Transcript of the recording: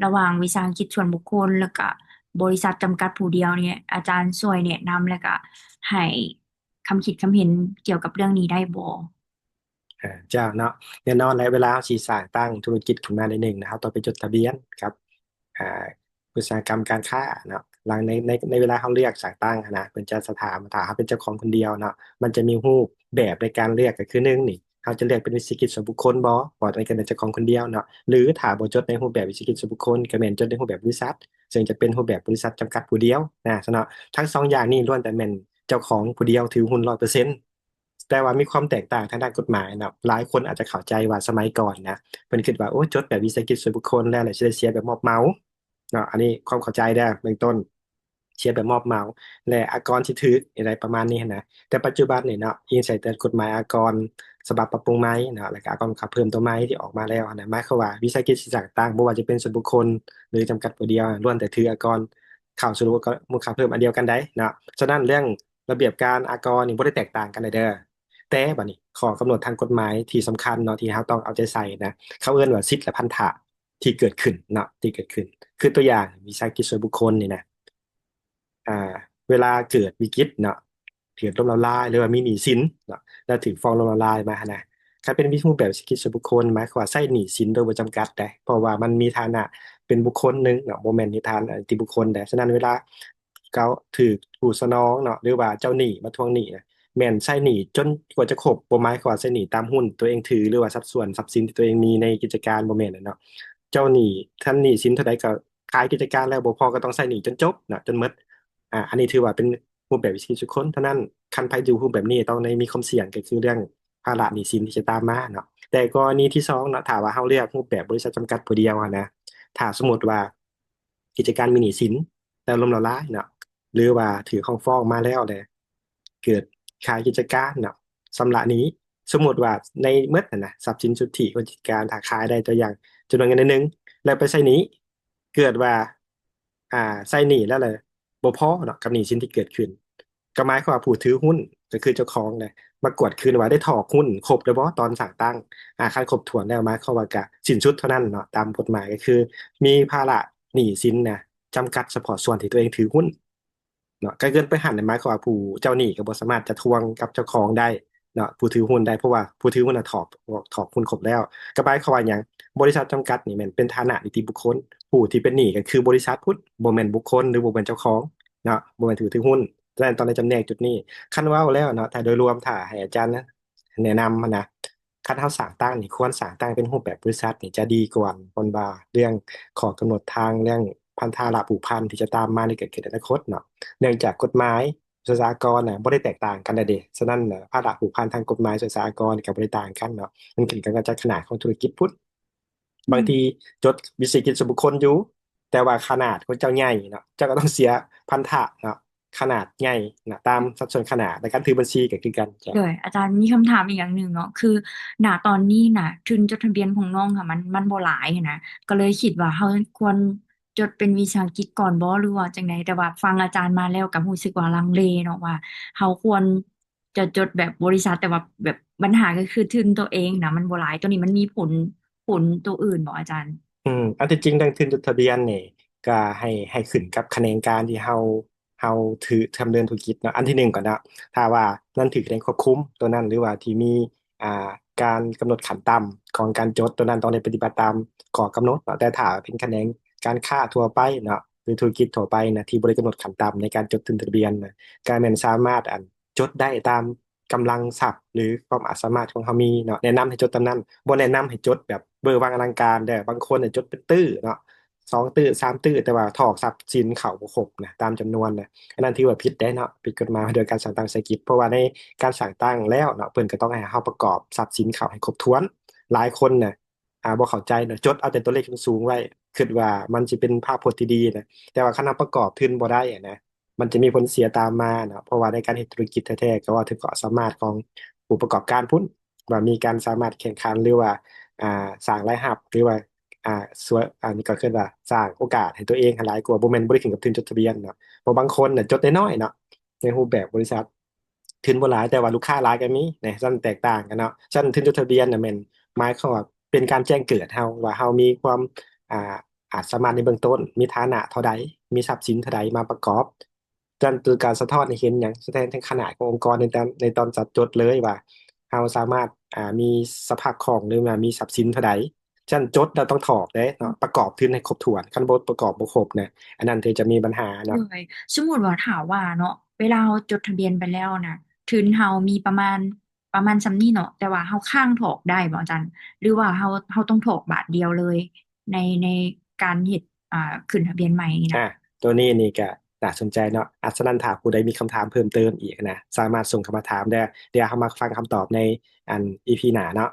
ລະຫວ່າງວິສາຫະກິດສ່ວນບຸກຄົນ ແລ້ວກະບໍລິສັດຈຳກັດຜູ້ດຽວນີ້ ອາຈານຊ່ວຍແນະນຳ ແລ້ວກະໃຫ້ຄຳຄິດຄຳເຫັນກ່ຽວກັບເລື່ອງນີ້ໄດ້ບໍ່? ອາ ເຈົ້າເນາະ ແນ່ນອນແຫຼະ ເວລາເຮົາຊິສ້າງຕັ້ງທຸລະກິດຂຶ້ນມາໃດໜຶ່ງນະ ເຮົາຕ້ອງໄປຈົດທະບຽນກັບ ອ່າ ອຸດສາຫະກຳການຄ້າເນາະ. ຫຼັງໃນ ໃນ ໃນເວລາເຮົາເລືອກສ້າງຕັ້ງຫັ້ນນະ ເພິ່ນຈະ ສະຖານ ຖ້າເຮົາເປັນເຈົ້າຂອງຄົນດຽວເນາະ ມັນຈະມີຮູບແບບໃນການເລືອກ ກໍຄື ໜຶ່ງນີ້ ເຮົາຈະເລືອກເປັນວິສາຫະກິດສ່ວນບຸກຄົນບໍ່ ເພາະວ່າມັນກໍເປັນເຈົ້າຂອງຄົນດຽວເນາະ ຫຼືຖ້າບໍ່ຈົດໃນຮູບແບບວິສາຫະກິດສ່ວນບຸກຄົນ ກໍແມ່ນຈົດໃນຮູບແບບບໍລິສັດ ເຊິ່ງຈະເປັນຮູບແບບບໍລິສັດຈຳກັດຜູ້ດຽວນະ ຊັ້ນເນາະ. ທັງສອງຢ່າງນີ້ລ້ວນແຕ່ແມ່ນເຈົ້າຂອງຜູ້ດຽວຖືຫຸ້ນຮ້ອຍເປີເຊັນ ແຕ່ວ່າມີຄວາມແຕກຕ່າງທາງດ້ານກົດໝາຍເນາະ. ຫຼາຍຄົນອາດຈະເຂົ້າໃຈວ່າສະໄໝກ່ອນນະ ເພິ່ນຄິດວ່າ ໂອ້ ຈົດແບບວິສາຫະກິດສ່ວນບຸກຄົນແລ້ວ ແລ້ວຊິໄດ້ເສຍແບບມອບເໝົາເນາະ. ອັນນີ້ຄວາມເຂົ້າໃຈເດີ້ ເບື້ອງຕົ້ນ ເສຍແບບມອບເໝົາ ແລະ ອາກອນຊິຖືກ ອີ່ຫຍັງປະມານນີ້ຫັ້ນນະ. ແຕ່ປັດຈຸບັນນີ້ເນາະ ອີງໃສ່ແຕ່ກົດໝາຍອາກອນສະບັບປັບປຸງໃໝ່ເນາະ ແລ້ວກໍອາກອນມູນຄ່າເພີ່ມຕົວໃໝ່ທີ່ອອກມາແລ້ວຫັ້ນນະ ໝາຍຄວາມວ່າວິສາຫະກິດທີ່ສ້າງຕັ້ງ ບໍ່ວ່າຈະເປັນສ່ວນບຸກຄົນ ຫຼື ຈຳກັດຜູ້ດຽວ ລ້ວນແຕ່ຖືອາກອນເຂົ້າສູ່ລະບົບມູນຄ່າເພີ່ມອັນດຽວກັນໃດ໋ເນາະ. ສະນັ້ນເລື່ອງລະບຽບການອາກອນນີ້ບໍ່ໄດ້ແຕກຕ່າງກັນໃດເດີ້. ແຕ່ບັດນີ້ຂໍ້ກຳນົດທາງກົດໝາຍທີ່ສຳຄັນເນາະ ທີ່ເຮົາຕ້ອງເອົາໃຈໃສ່ນະ ເຂົາເອີ້ນວ່າສິດ ແລະ ພັນທະທີ່ເກີດຂຶ້ນເນາະ ທີ່ເກີດຂຶ້ນ ຄືຕົວຢ່າງວິສາຫະກິດສ່ວນບຸກຄົນນີ້ນະ ອ່າ ເວລາເກີດວິກິດເນາະ ເກີດລົ້ມລະລາຍ ຫຼືວ່າມີໜີ້ສິນເນາະ ແລ້ວຖືກຟ້ອງລົ້ມລະລາຍມາຫັ້ນນະ ຄັນເປັນວິ ຮູບແບບເສດຖະກິດສ່ວນບຸກຄົນ ໝາຍຄວາມວ່າໃຊ້ໜີ້ສິນໂດຍບໍ່ຈຳກັດເດ້ ເພາະວ່າມັນມີຖານະເປັນບຸກຄົນໜຶ່ງເນາະ ບໍ່ແມ່ນນິທານນິຕິບຸກຄົນເດ້. ສະນັ້ນເວລາເຂົາຖືກຜູ້ສະໜອງເນາະ ຫຼືວ່າເຈົ້າໜີ້ມາທວງໜີ້ນະ ແມ່ນໃຊ້ໜີ້ຈົນກວ່າຈະຄົບ ບໍ່ໝາຍຄວາມວ່າໃຊ້ໜີ້ຕາມຫຸ້ນທີ່ຕົວເອງຖື ຫຼືວ່າສັດສ່ວນຊັບສິນທີ່ຕົວເອງມີໃນກິດຈະການ ບໍ່ແມ່ນເນາະ. ເຈົ້າໜີ້ ຄັນໜີ້ສິນເທົ່າໃດກໍຂາຍກິດຈະການແລ້ວບໍ່ພໍ ກໍຕ້ອງໃຊ້ໜີ້ຈົນຈົບເນາະ ຈົນໝົດ. ອາ ອັນນີ້ຖືວ່າເປັນຮູບແບບວິສາຫະກິດສ່ວນບຸກຄົນເທົ່ານັ້ນ. ຄັນໃຜຢູ່ຮູບແບບນີ້ຕ້ອງໄດ້ມີຄວາມສ່ຽງ ກໍຄືເລື່ອງພາລະໜີ້ສິນທີ່ຈະຕາມມາເນາະ. ແຕ່ກໍລະນີທີສອງເນາະ ຖ້າວ່າເຮົາເລືອກຮູບແບບບໍລິສັດຈຳກັດຜູ້ດຽວຫັ້ນນະ ຖ້າສົມມຸດວ່າກິດຈະການມີໜີ້ສິນແລ້ວລົ້ມລະລາຍເນາະ ຫຼືວ່າຖືກເຮົາຟ້ອງມາແລ້ວ ແລ້ວເກີດຂາຍກິດຈະການເນາະ ຊຳລະໜີ້ ສົມມຸດວ່າໃນໝົດຫັ້ນນະ ຊັບສິນສຸດທິຂອງກິດຈະການ ຖ້າຂາຍໄດ້ຕົວຢ່າງຈຳນວນເງິນໜ້ອຍໜຶ່ງ ແລ້ວໄປໃຊ້ໜີ້ ເກີດວ່າ ອ່າ ໃຊ້ໜີ້ແລ້ວລະບໍ່ພໍເນາະ ກັບໜີ້ສິນທີ່ເກີດຂຶ້ນ ກໍໝາຍຄວາມວ່າຜູ້ຖືຫຸ້ນ ກໍຄືເຈົ້າຂອງນະ ມາກວດຄືນວ່າໄດ້ຖອກຫຸ້ນຄົບແລ້ວບໍ່ຕອນສ້າງຕັ້ງ. ອາ ຄັນຄົບຖ້ວນແລ້ວ ໝາຍຄວາມວ່າກະສິ້ນສຸດເທົ່ານັ້ນເນາະ ຕາມກົດໝາຍກໍຄືມີພາລະໜີ້ສິນນະ ຈຳກັດສະເພາະສ່ວນທີ່ຕົວເອງຖືຫຸ້ນເນາະ. ການເກີນໄປຫັ້ນໝາຍຄວາມວ່າຜູ້ເຈົ້າໜີ້ກໍບໍ່ສາມາດຈະທວງກັບເຈົ້າຂອງໄດ້ເນາະ ຜູ້ຖືຫຸ້ນໄດ້ ເພາະວ່າຜູ້ຖືຫຸ້ນນະຖອກ ຖອກຫຸ້ນຄົບແລ້ວ. ກໍໝາຍຄວາມວ່າຫຍັງ? ບໍລິສັດຈຳກັດນີ້ແມ່ນເປັນຖານະນິຕິບຸກຄົນ ຜູ້ທີ່ເປັນໜີ້ກໍຄືບໍລິສັດພຸ້ນ ບໍ່ແມ່ນບຸກຄົນ ຫຼື ບໍ່ແມ່ນເຈົ້າຂອງເນາະ ບໍ່ແມ່ນຜູ້ຖືຫຸ້ນ. ສະນັ້ນຕ້ອງໄດ້ຈຳແນກຈຸດນີ້. ຄັນເວົ້າແລ້ວເນາະ ຖ້າໂດຍລວມ ຖ້າໃຫ້ອາຈານແນະນຳຫັ້ນນະ ຄັນເຮົາສ້າງຕັ້ງນີ້ ຄວນສ້າງຕັ້ງເປັນຮູບແບບບໍລິສັດນີ້ຈະດີກວ່າ ເພິ່ນວ່າເລື່ອງຂໍ້ກຳນົດທາງເລື່ອງພັນທະລະຜູກພັນທີ່ຈະຕາມມາໃນ ເກີດຂຶ້ນໃນອະນາຄົດເນາະ ເນື່ອງຈາກກົດໝາຍສ່ວຍສາອາກອນນະ ບໍ່ໄດ້ແຕກຕ່າງກັນໃດເດ. ສະນັ້ນ ພາລະຜູກພັນທາງກົດໝາຍສ່ວຍສາອາກອນກໍບໍ່ໄດ້ຕ່າງກັນເນາະ ມັນຂຶ້ນກັບຂະໜາດຂອງທຸລະກິດພຸ້ນ. ບາງທີຈົດວິສາຫະກິດສ່ວນບຸກຄົນຢູ່ ແຕ່ວ່າຂະໜາດຂອງເຈົ້າໃຫຍ່ເນາະ ເຈົ້າກໍຕ້ອງເສຍພັນທະເນາະ ຂະໜາດໃຫຍ່ນະ ຕາມສັດສ່ວນຂະໜາດ ແລະ ການຖືບັນຊີກໍຄືກັນ. ໂດຍ ອາຈານມີຄຳຖາມອີກຢ່າງໜຶ່ງເນາະ ຄື ນະຕອນນີ້ນະ ທຶນຈົດທະບຽນຂອງນ້ອງຫັ້ນ ມັນ ມັນບໍ່ຫຼາຍຫັ້ນນະ ກໍເລີຍຄິດວ່າເຮົາຄວນຈົດເປັນວິສາຫະກິດກ່ອນບໍ່ ຫຼືວ່າຈັ່ງໃດ? ແຕ່ວ່າຟັງອາຈານມາແລ້ວກໍຮູ້ສຶກວ່າລັງເລເນາະ ວ່າເຮົາຄວນຈະຈົດແບບບໍລິສັດ ແຕ່ວ່າແບບບັນຫາກໍຄືທຶນໂຕເອງນະ ມັນບໍ່ຫຼາຍ ໂຕນີ້ມັນມີຜົນ ຜົນໂຕອື່ນບໍ່ອາຈານ? ອືມ ອັນທີ່ຈິງເລື່ອງທຶນຈົດທະບຽນນີ້ ກໍໃຫ້ ໃຫ້ຂຶ້ນກັບຂະແໜງການທີ່ເຮົາ ເຮົາຖື ດຳເນີນທຸລະກິດເນາະ. ອັນທີໜຶ່ງກ່ອນເນາະ ຖ້າວ່າມັນຖືກແຂນງຄວບຄຸມໂຕນັ້ນ ຫຼືວ່າທີ່ມີ ອ່າ ການກຳນົດຂັ້ນຕ່ຳຂອງການຈົດໂຕນັ້ນ ຕ້ອງໄດ້ປະຕິບັດຕາມຂໍ້ກຳນົດເນາະ. ແຕ່ຖ້າເປັນຂະແໜງການຄ້າທົ່ວໄປເນາະ ຫຼືທຸລະກິດທົ່ວໄປນະ ທີ່ບໍ່ໄດ້ກຳນົດຂັ້ນຕ່ຳໃນການຈົດທຶນທະບຽນນະ ກໍແມ່ນສາມາດ ອັນ ຈົດໄດ້ຕາມກຳລັງຊັບ ຫຼືຄວາມອາດສາມາດຂອງເຮົາມີເນາະ. ແນະນຳໃຫ້ຈົດຕາມນັ້ນ ບໍ່ແນະນຳໃຫ້ຈົດແບບເວີຫວັງອະລັງການເດີ້. ບາງຄົນນະຈົດເປັນຕື້ເນາະ ສອງຕື້ ສາມຕື້ ແຕ່ວ່າຖອກຊັບສິນເຂົ້າບໍ່ຄົບນະ ຕາມຈຳນວນນະ ອັນນັ້ນຖືວ່າຜິດໄດ໋ເນາະ ຜິດກົດໝາຍວ່າດ້ວຍການສ້າງຕັ້ງວິສາຫະກິດ. ເພາະວ່າໃນການສ້າງຕັ້ງແລ້ວເນາະ ເພິ່ນກໍຕ້ອງໃຫ້ເຮົາປະກອບຊັບສິນເຂົ້າໃຫ້ຄົບຖ້ວນ. ຫຼາຍຄົນນະ ອ່າ ບໍ່ເຂົ້າໃຈເນາະ ຈົດເອົາແຕ່ຕົວເລກສູງໆໄວ້ ຄິດວ່າມັນຊິເປັນພາບພົດທີ່ດີນະ ແຕ່ວ່າຄັນເຮົາປະກອບທຶນບໍ່ໄດ້ນະ ມັນຈະມີຜົນເສຍຕາມມາເນາະ. ເພາະວ່າໃນການເຮັດທຸລະກິດແທ້ໆ ກໍເວົ້າເຖິງຄວາມສາມາດຂອງຜູ້ປະກອບການພຸ້ນ ວ່າມີການສາມາດແຂ່ງຂັນ ຫຼືວ່າ ອ່າ ສ້າງລາຍຮັບ ຫຼືວ່າ ອ່າ ສວນ ອັນນີ້ກໍຄືວ່າສ້າງໂອກາດໃຫ້ຕົວເອງຫັ້ນຫຼາຍກວ່າ ບໍ່ແມ່ນ ບໍ່ໄດ້ຂຶ້ນກັບທຶນຈົດທະບຽນເນາະ. ເພາະບາງຄົນນະຈົດນ້ອຍໆເນາະ ໃນຮູບແບບບໍລິສັດ ທຶນບໍ່ຫຼາຍ ແຕ່ວ່າລູກຄ້າຫຼາຍກໍມີນະ ຊັ້ນແຕກຕ່າງກັນເນາະ. ຊັ້ນທຶນຈົດທະບຽນນະ ແມ່ນໝາຍຄວາມວ່າເປັນການແຈ້ງເກີດເຮົາ ວ່າເຮົາມີຄວາມ ອ່າ ອາດສາມາດໃນເບື້ອງຕົ້ນ ມີຖານະເທົ່າໃດ ມີຊັບສິນເທົ່າໃດມາປະກອບ. ນັ້ນຄືການສະທ້ອນໃຫ້ເຫັນຫຍັງ? ສະແດງເຖິງຂະໜາດຂອງອົງກອນໃນຕອນ ໃນຕອນຈັດຈົດເລີຍວ່າ ເຮົາສາມາດ ອ່າ ມີສະພາບຄ່ອງ ຫຼືວ່າມີຊັບສິນເທົ່າໃດ. ຊັ້ນຈົດແລ້ວຕ້ອງຖອກເດ້ເນາະ ປະກອບທຶນໃຫ້ຄົບຖ້ວນ. ຄັນບໍ່ປະກອບບໍ່ຄົບນະ ອັນນັ້ນຖືຈະມີບັນຫາເນາະ. ໂດຍ ສົມມຸດວ່າຖ້າວ່າເນາະ ເວລາເຮົາຈົດທະບຽນໄປແລ້ວນະ ທຶນເຮົາມີປະມານ ປະມານສ່ຳນີ້ເນາະ ແຕ່ວ່າເຮົາຄ້າງຖອກໄດ້ບໍ່ອາຈານ? ຫຼືວ່າເຮົາ ເຮົາຕ້ອງຖອກບາດດຽວເລີຍ ໃນ ໃນການເຮັດ ອ່າ ຂຶ້ນທະບຽນໃໝ່ນີ້ນະ? ອ່າ ໂຕນີ້ນີ້ກະໜ້າສົນໃຈເນາະ. ອາ ສະນັ້ນຖ້າຜູ້ໃດມີຄຳຖາມເພີ່ມເຕີມອີກນະ ສາມາດສົ່ງເຂົ້າມາຖາມໄດ້. ດຽວເຮົາມາຟັງຄຳຕອບໃນ ອັນ ອີພີ ໜ້າເນາະ.